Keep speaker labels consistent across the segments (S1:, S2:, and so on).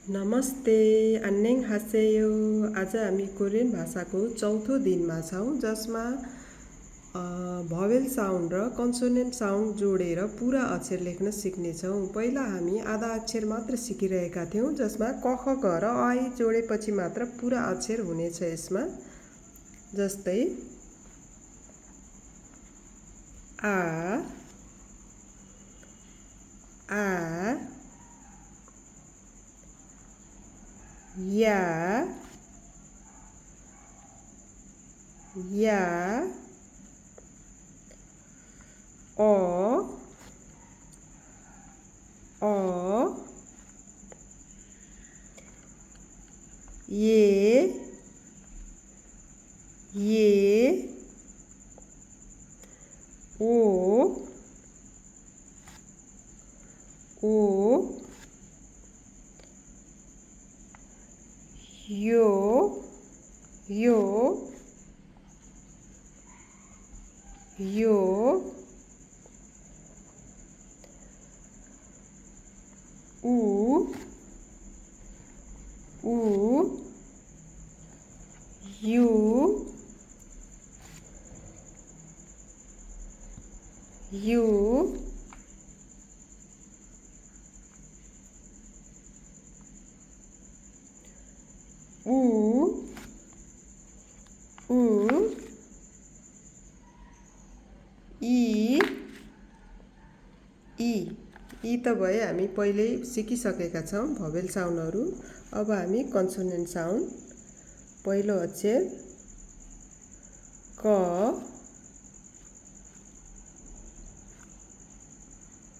S1: नमस्ते, 안녕하세요। आज हामी कोरियन भाषाको चौथो दिनमा छौँ जसमा भवेल साउन्ड र कन्सोनेन्ट साउन्ड जोडेर पुरा अक्षर लेख्न सिक्नेछौँ। पहिला हामी आधा अक्षर मात्र सिकिरहेका थियौँ जसमा क ख ग र अ जोडेपछि मात्र पुरा अक्षर हुनेछ यसमा। जस्तै आ या ओ ये ओ यो ऊ यू ऊ यी त भए हामी पहिल्यै सिकिसकेका छौँ भवेल साउन्डहरू। अब हामी कन्सोनेन्ट साउन्ड। पहिलो अक्षर क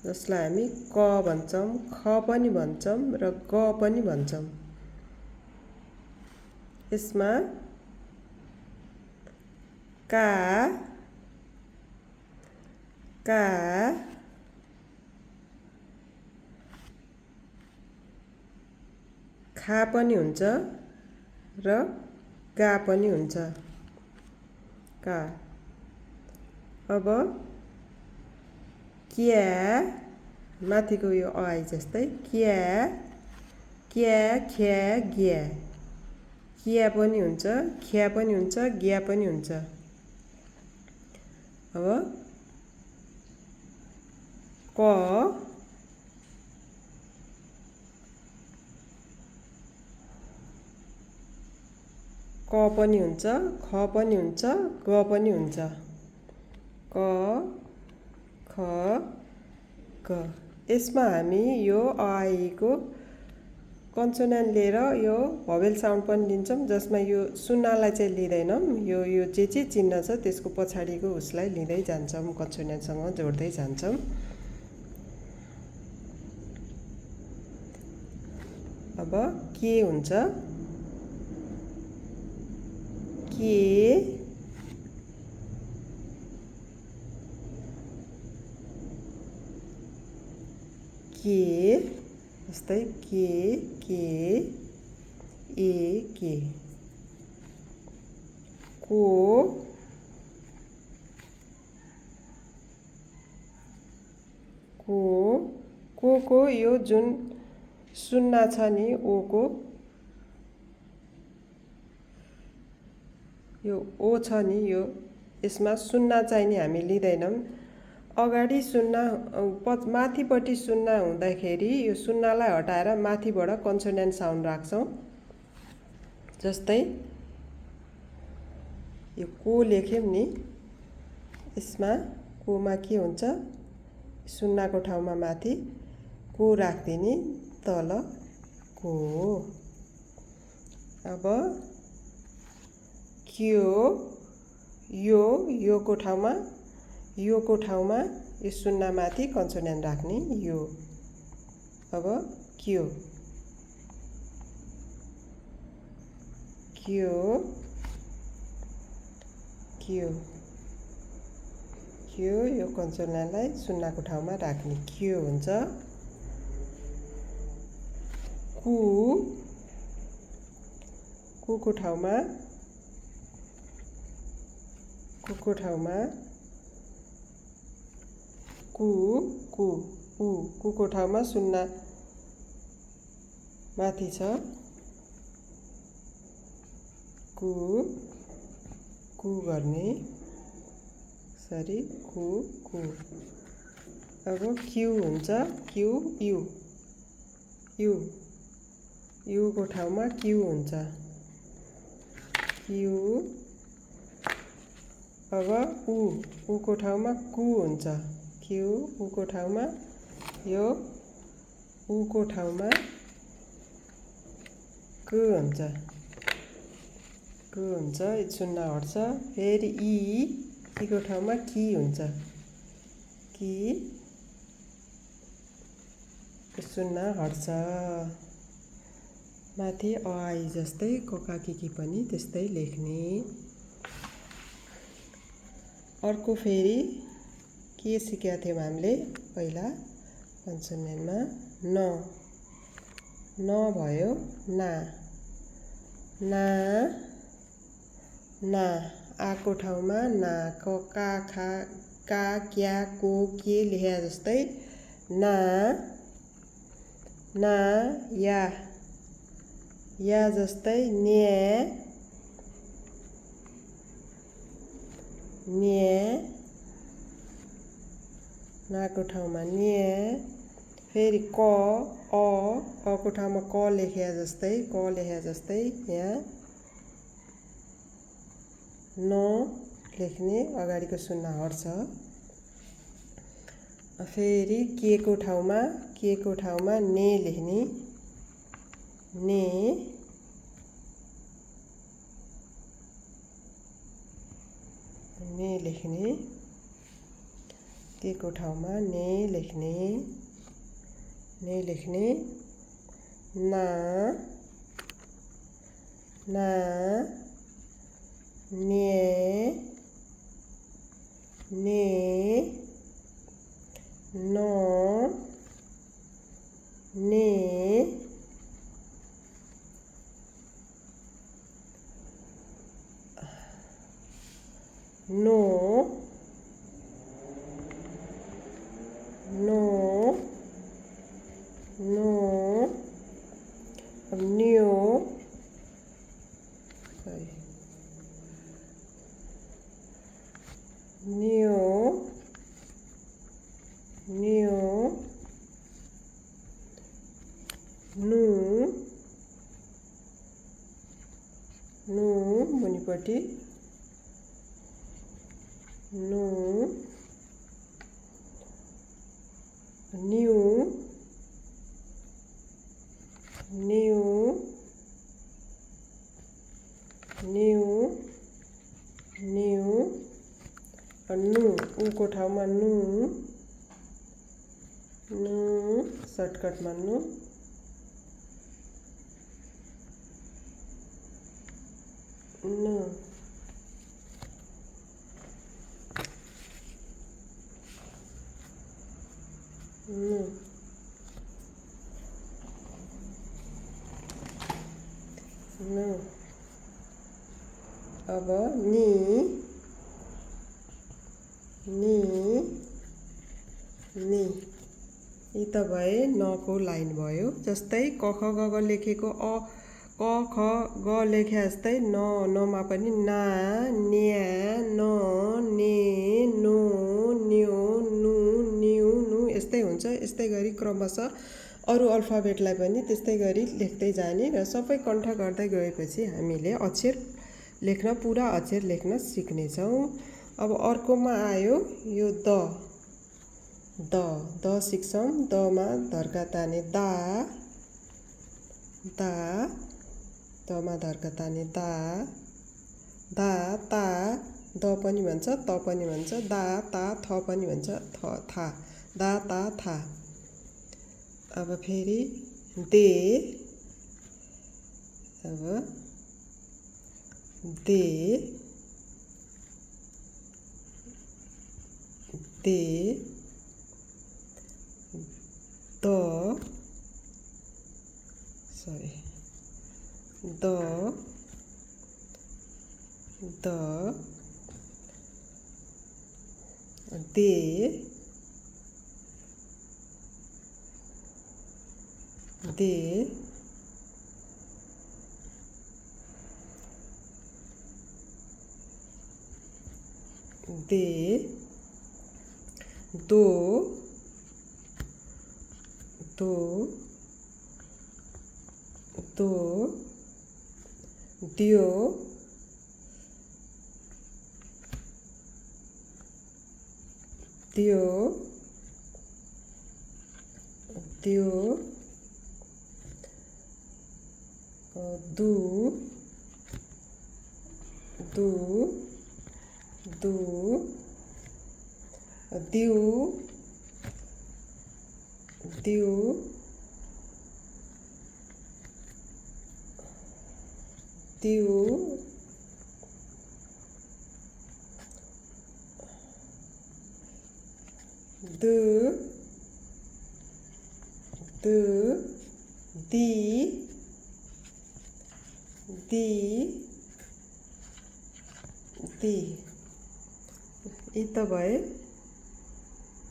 S1: जसलाई हामी क भन्छौँ, ख पनि भन्छौँ र ग पनि भन्छौँ। यसमा का खा पनि हुन्छ र गा पनि हुन्छ। का। अब क्या माथिको यो अ जस्तै क्या ख्या ग्या। किया पनि हुन्छ, ख्या पनि हुन्छ, ग्या पनि हुन्छ। अब क पनि हुन्छ, ख पनि हुन्छ, ग पनि हुन्छ। क ख ग। यसमा हामी यो को कन्सोनेन्ट लिएर यो भवेल साउन्ड पनि लिन्छौँ जसमा यो सुन्नालाई चाहिँ लिँदैनौँ। यो जे चिन्ह छ त्यसको पछाडिको उसलाई लिँदै जान्छौँ, कन्सोनेन्टसँग जोड्दै जान्छौँ। अब के हुन्छ के जस्तै के को यो जुन सुन्ना छ नि ओको यो ओ छ नि यो यसमा सुन्ना चाहिँ नि हामी लिँदैनौँ। अगाडि सुन्ना माथिपट्टि सुन्ना हुँदाखेरि यो सुन्नालाई हटाएर माथिबाट कन्सोनेन्ट साउन्ड राख्छौँ। जस्तै यो को लेख्यौँ नि यसमा कोमा के हुन्छ सुन्नाको ठाउँमा माथि को राख्दिने तल को। अब योको ठाउँमा यो सुन्ना माथि कन्सोनेन्ट राख्ने यो। अब क्यो यो कन्सोनेन्टलाई सुन्नाको ठाउँमा राख्ने क्यो हुन्छ। कुको ठाउँमा कुको ठाउँमा सुन्ना माथि छ कु कु गर्ने सरी कु कु। अब क्यु हुन्छ क्यु यु यु युको ठाउँमा क्यु हुन्छ क्यु। अब उको ठाउँमा कु हुन्छ क्यु उको ठाउँमा यो उको ठाउँमा कु हुन्छ सुन्न हट्छ। फेरि ईको ठाउँमा कि हुन्छ कि सुन्न हट्छ। माथि आई जस्तै ककाकिकी पनि त्यस्तै लेख्ने। अर्को फेरि के सिकेका थियौँ हामीले पहिला पञ्चम्यानमा न भयो ना आको ठाउँमा ना का खा का क्या को के लेखे जस्तै ना या जस्तै नाको ठाउँमा फेरि अको ठाउँमा क लेखे जस्तै यहाँ न लेख्ने अगाडिको सुन्न हट्छ। फेरि के को ठाउँमा ने लेख्ने ने लेख्ने के को ठाउँमा ने लेख्ने ना नु मुनिपट्टि न्यू उको ठाउँमा नु सर्टकटमा नु अब नि यी त भए नको लाइन भयो। जस्तै क ख ग घ लेखेको क ख ग लेखे जस्तै नमा पनि ना न्या न ने नो न्यो नु न्यु नु यस्तै हुन्छ। यस्तै गरी क्रमशः अरू अल्फाबेटलाई पनि त्यस्तै गरी लेख्दै जाने र सबै कण्ठ गर्दै गएपछि हामीले पुरा अक्षर लेख्न सिक्नेछौँ। अब अर्कोमा आयो यो द सिक्छौँ। दमा धर्का ताने दमा धर्का ताने दा ता द पनि भन्छ त पनि भन्छ दा ता थ पनि भन्छ था दा ता था। अब फेरि दे दे, दो, दो, दो, दियो, दियो, दियो, दू, दू, दू, दिउ, दिउ, दिउ, द, द, दी, दी, दी। यी त भए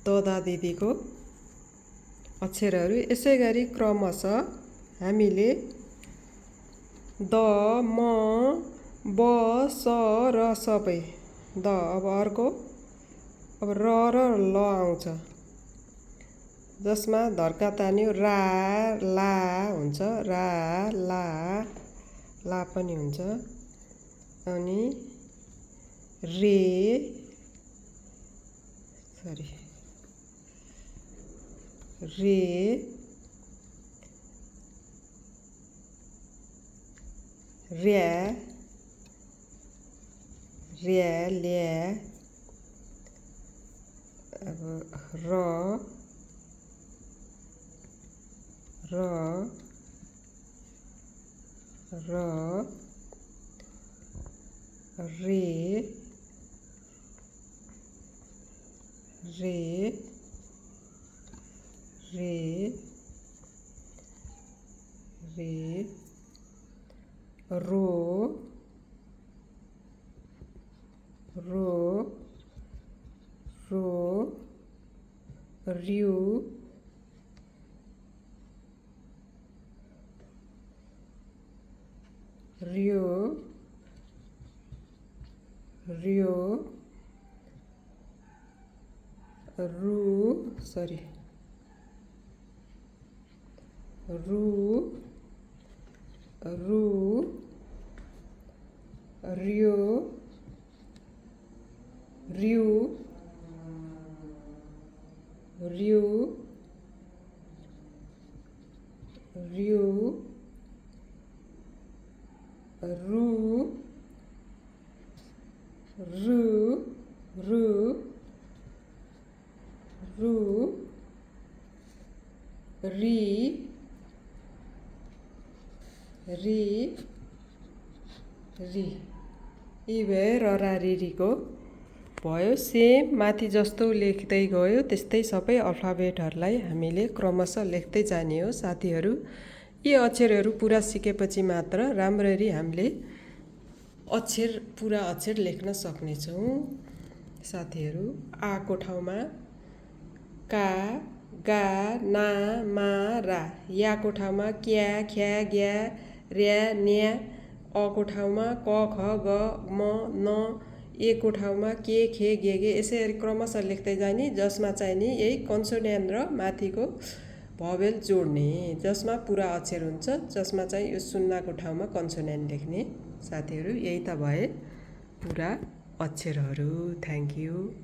S1: ददा दिदीको अक्षरहरू। यसै गरी क्रमशः हामीले द, म, ब, स, र सबै द। अब अर्को अब र ल आउँछ, जसमा धर्का तान्यो रा, ला हुन्छ, रा, ला पनि हुन्छ, अनि रे, रे, र्या, र्या, ल्या, अब र, र, र, रे, रे, रे, रे, रो, रो, रो, र्यू, र्यो, र्यो, रू, रू, रू, र्यो, र्यू, र्यू, र्यू, रू, रू, रू, रू, री, री, री। यी भए ररारिरीको भयो। सेम माथि जस्तो लेख्दै गयो त्यस्तै सबै अल्फाबेटहरूलाई हामीले क्रमशः लेख्दै जाने हो साथीहरू। यी अक्षरहरू पुरा सिकेपछि मात्र राम्ररी हामीले पुरा अक्षर लेख्न सक्नेछौँ साथीहरू। आ को ठाउँमा का, गा, ना, मा, रा। या को ठाउँमा क्या, ख्या, ग्या, र्या, न्या। अ को ठाउँमा क, ख, ग, म, न। ए को ठाउँमा के, खे, गे, यसरी क्रमशः लेख्दै जाने, जसमा चाहिँ नि यही कन्सोनेन्ट र माथिको भवेल जोड्ने, जसमा पुरा अक्षर हुन्छ, जसमा चाहिँ यो सुन्नाको ठाउँमा कन्सोनेन्ट लेख्ने साथीहरू। यही त भए पुरा अक्षरहरू। Thank you.